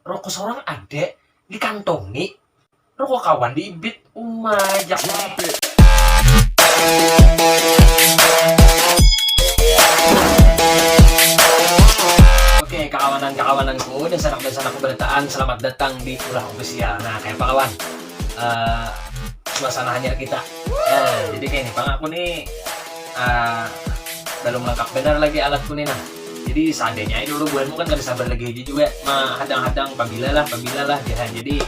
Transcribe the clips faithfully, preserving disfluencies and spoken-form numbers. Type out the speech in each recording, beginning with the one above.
Rokok sorang ada, dikantongi. Rokok kawan diibit, uma jak. Oke, kakawanan-kakawananku dan sanak-, dan sanakku berataan, selamat datang di Ulah Official. Nah, kayak apa, kawan? Eh, suasana hanyar kita. Nah, jadi kayak ini, Bang, aku nih, eh, belum lengkap benar lagi alatku nih, nah. Jadi, seadanya aja dulu, buhanmu kan kada sabar lagi aja juga mahadang-hadang, pabila lah, pabila lah, jar. Jadi,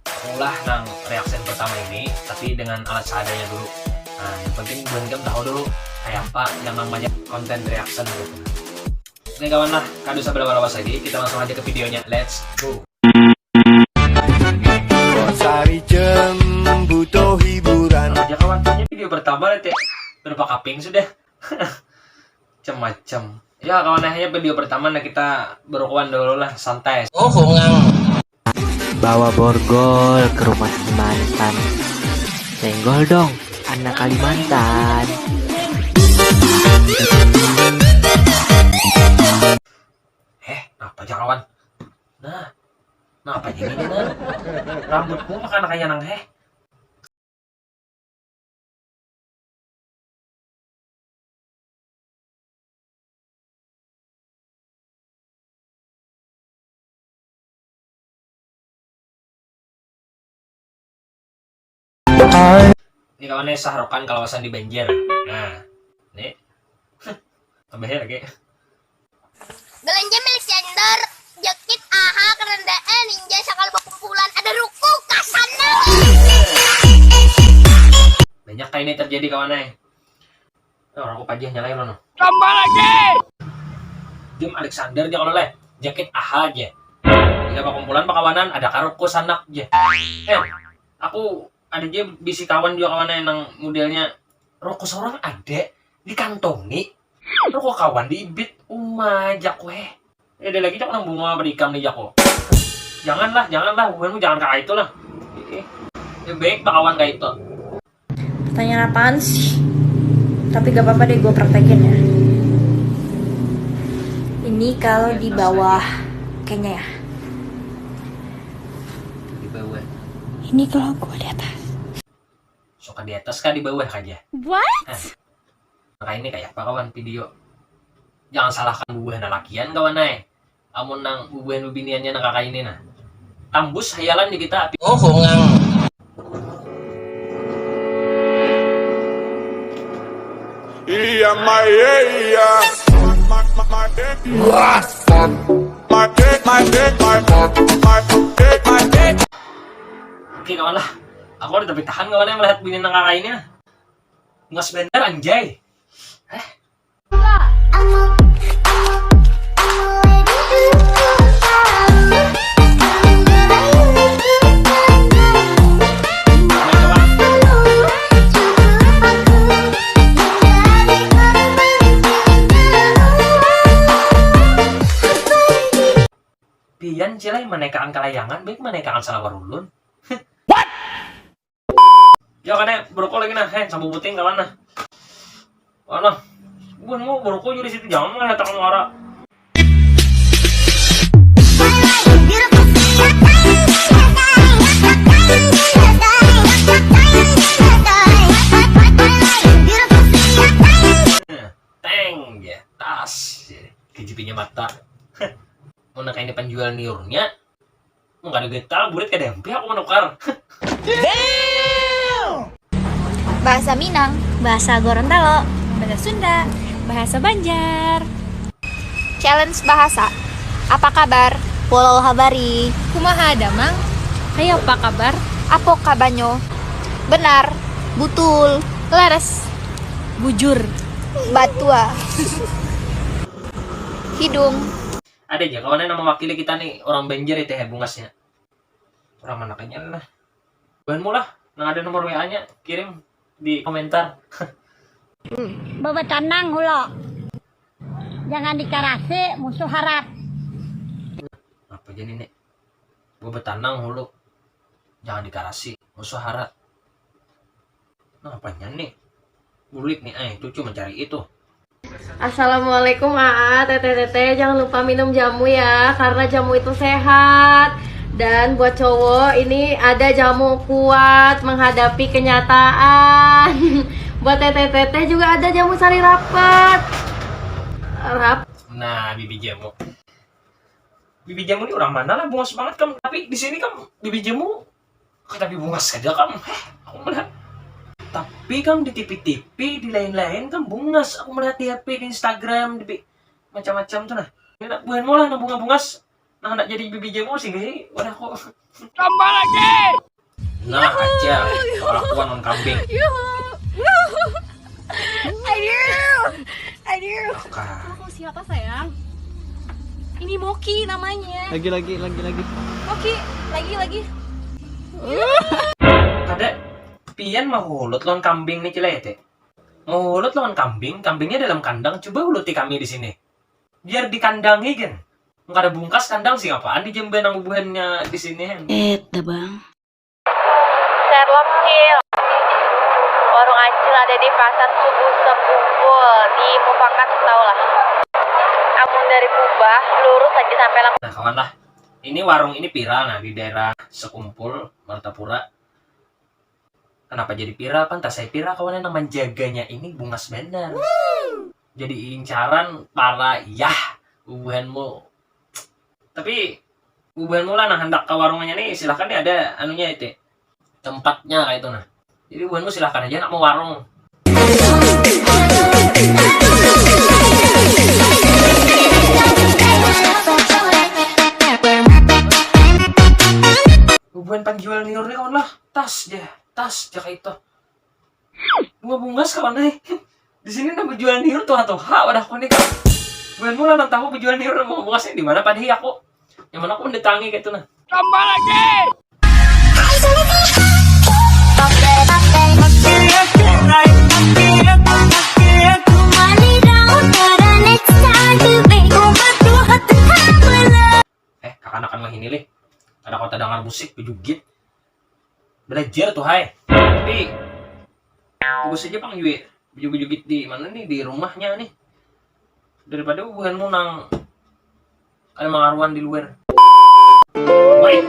aku ulah nang reaction pertama ini, tapi dengan alat seadanya dulu. Nah, yang penting buhan kam tahu dulu kayak apa yang namanya konten reaction gitu. Oke, kawan lah, kada usah berlama-lama lagi, kita langsung aja ke videonya. Let's go. Sari Jem butuh hiburan. Ya, kawan, ini video pertama lah, Cek. Berapa kaping sudah? Macam-macam. Ya, kawan, akhirnya video pertama, nah, kita berukuan dulu lah, santai. Oh, hongang. Bawa borgol ke rumah si mantan. Senggol dong, anak Kalimantan. Heh, apa aja, kawan? Nah, nah, apa ini, nah? Rambutmu makan kaya nang, heh. Ini kawannya Sahrokan kalawasan di Banjar. Nah, ini. Tambahnya lagi. Belanja milik sendor, jakit aha, kerendaan, ninja, sakal bakumpulan, ada ruku, kasana. Banyak kayak ini terjadi, kawan ai. Nah, orang aku pajah nyalai lo, no. Tambah lagi. Jam Alexander aja kalau leh, jakit aha aja. Bila bakumpulan, bakawanan, ada karuku, sanak aja. Eh, aku ada aja bisi kawan juga, kawan ai, nang modelnya rokok sorang ada, dikantongi. Rokok kawan diibit, uma jak weh. Eh, ada lagi jak nang bunga berikam nih jak weh. Janganlah, janganlah, buhanmu jangan kayak itu lah. Eh, eh. Ya baik bakawan kayak itu. Pertanyaan apaan sih? Tapi gak apa-apa deh, gue praktekin ya. Ini kalau di bawah, kayaknya ya. Di bawah. Ini kalau gue di atas. Suka di atas kah, di bawah aja? What? Nah, maka ini kayak apa, kawan, video? Jangan salahkan bubuhan lalakian, kawan ai. Amun nang bubuhan bebiniannya nang kaka ini, nah. Tambus hayalan di kita api. Oh, hongang. Iya, ma, iya, iya. Ma, ma, ma, eh. Wah. Ma, eh, ma, eh, ma, ma, eh, ma, eh. Oke, kawan lah. Aku udah tapi tahan, kawan, yang melihat bini nang kaka ini, nah. Ngas bener, anjay. Heh. Pian, Cilai, manekaan kalayangan, baik manekaan salawar ulun. What? Ya, kada beroko lagi nah, heh, sabu puting kawan nah. Wah, nah. Buhan mau beroko juga di situ, jangan mengatakan wara. Teng, ya, tas, ya. Kejipinya mata. Mau nak ini penjual niurnya. Mun kada getal, burit kada ampih aku manukar. Bahasa Minang, bahasa Gorontalo, bahasa Sunda, bahasa Banjar. Challenge bahasa. Apa kabar? Walau habari. Kumaha damang? Kaya apa kabar? Apa kabanyo? Benar. Butul. Leres. Bujur. Batua. Hidung. Ada aja kawan yang nama wakili kita nih, orang Banjar itu ya bungasnya. Orang mana kayaknya lah. Buhanmu lah, nang ada nomor W A-nya, kirim di komentar. Bawa tenang hulo. Jangan dikarasi, musuh harat. Apa jadi nih? Bawa tenang hulo. Jangan dikarasi, musuh harat. Nah, apanya nih? Bulik nih, eh, cucu mencari itu. Assalamualaikum Aa, Teteh-teteh, jangan lupa minum jamu ya, karena jamu itu sehat. Dan buat cowok, ini ada jamu kuat menghadapi kenyataan. Buat Teteh-teteh juga ada jamu sari rapet. Rap. Nah, bibi jamu. Bibi jamu ni urang mana lah, bungas bangat kam. Tapi di sini kam bibi jamu katapi bungas saja kam. Heh, aku melihat. Tapi kam di tipi-tipi, di lain-lain kam bungas. Aku melihat di H P, di Instagram, di macam-macam tu nah. Ini nak buhanmu lah nang bunga-bungas. Nah, nak jadi bibi jamu sih, wadah aku. Tambah lagi. Nah, aja kelakuan non kambing. Aduh. Aduh. Kah. Kamu siapa sayang? Ini Moki namanya. Lagi lagi lagi lagi. Moki, lagi lagi. Kada, pian mahulut lawan kambing ni, Cila, ya, Teh? Mahulut lawan kambing, kambingnya dalam kandang, coba huluti kami di sini. Biar dikandangi, gen. Kada bungkas kandang sih, apaan di jamban nang bubuhannya di sini, hen? Eh, dah bang. Sherlock Hill. Warung Acil ada di Pasar Subuh Sekumpul di Mufakat, tau lah. Amun dari Kubah lurus lagi sampai lah. Nah, kawan lah. Ini warung ini viral nah di daerah Sekumpul, Martapura. Kenapa jadi viral? Pan tasai viral, kawan, yang menjaganya ini bungas benar. Jadi incaran para yah bubuhanmu. Tapi bubuhanmu lah nah hendak ke warungnya nih, silahkan nih, ada anunya itu, tempatnya kayak itu nah. Jadi bubuhanmu silahkan aja nak mau warung. Bubuhan penjual niur nih, kawan lah, tas aja, tas aja kayak itu. Bunga bungas, kawan, eh. Di sini nang bejual niur tuh atau ha, wadah aku nih, kawan. Bubuhanmu lah nang tahu bejual niur nang bunga bungas di mana, padahi aku. Yang mana aku mendatangi kayak itu nah. Tambah lagi. Eh, kakanakan mah ini lih. Kada kau tadangar musik, bejugit. Belajar tuh, hai. Tapi bagus aja pang jua bejugit-jugit di mana nih, di rumahnya nih. Daripada bubuhanmu nang kada mangaruan di luar. Baik.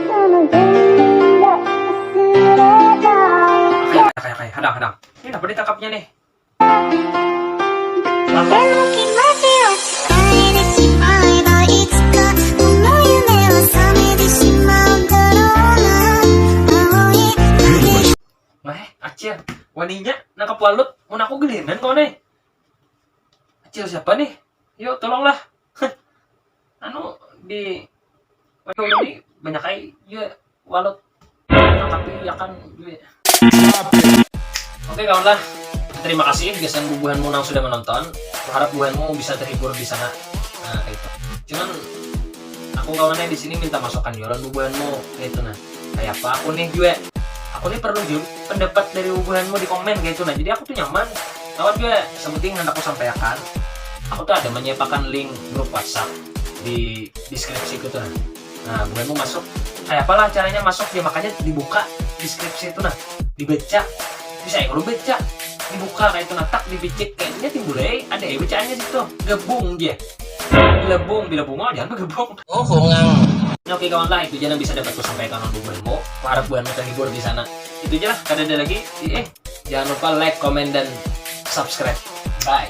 Kayak, kayak, kayak, hadang, hadang. Ini kenapa ditangkapnya nih? Nah, eh, acil, waninya nangkap walut, mun aku gelinan kau nih. Acil siapa nih? Yuk, tolonglah. Anu, di Waduh, ini banyak aja juga walut, tapi ya kan juga. Oke, kawan lah, terima kasih gasan bubuhanmu nang sudah menonton. Aku harap bubuhanmu bisa terhibur di sana. Nah, kayak itu. Cuman aku, kawannya, di sini minta masukan jua lawan bubuhanmu kayak itu nah. Kayak apa aku nih juga, aku nih perlu juga pendapat dari bubuhanmu di komen kayak itu nah. Jadi aku tuh nyaman, kawan juga, sementing hendak aku sampaikan. Aku tuh ada menyiapkan link grup WhatsApp di deskripsi itu tuh nah. Nah, buhanmu masuk, kayak apalah caranya masuk ya, makanya dibuka deskripsi itu nah, dibaca. Bisa ya kalau baca, dibuka kayak itu nah, tak dipicik, kayaknya timbul, eh, ada ya bacaannya situ. Gabung dia. Bila bung, bila bunga, jangan bergabung. Oh, hongang. Oke, kawan lah, itu aja yang bisa dapat ku sampaikan untuk buhanmu. Harap buhanmu terhibur di sana. Itu aja lah, kada ada lagi. Eh, jangan lupa like, comment, dan subscribe. Bye.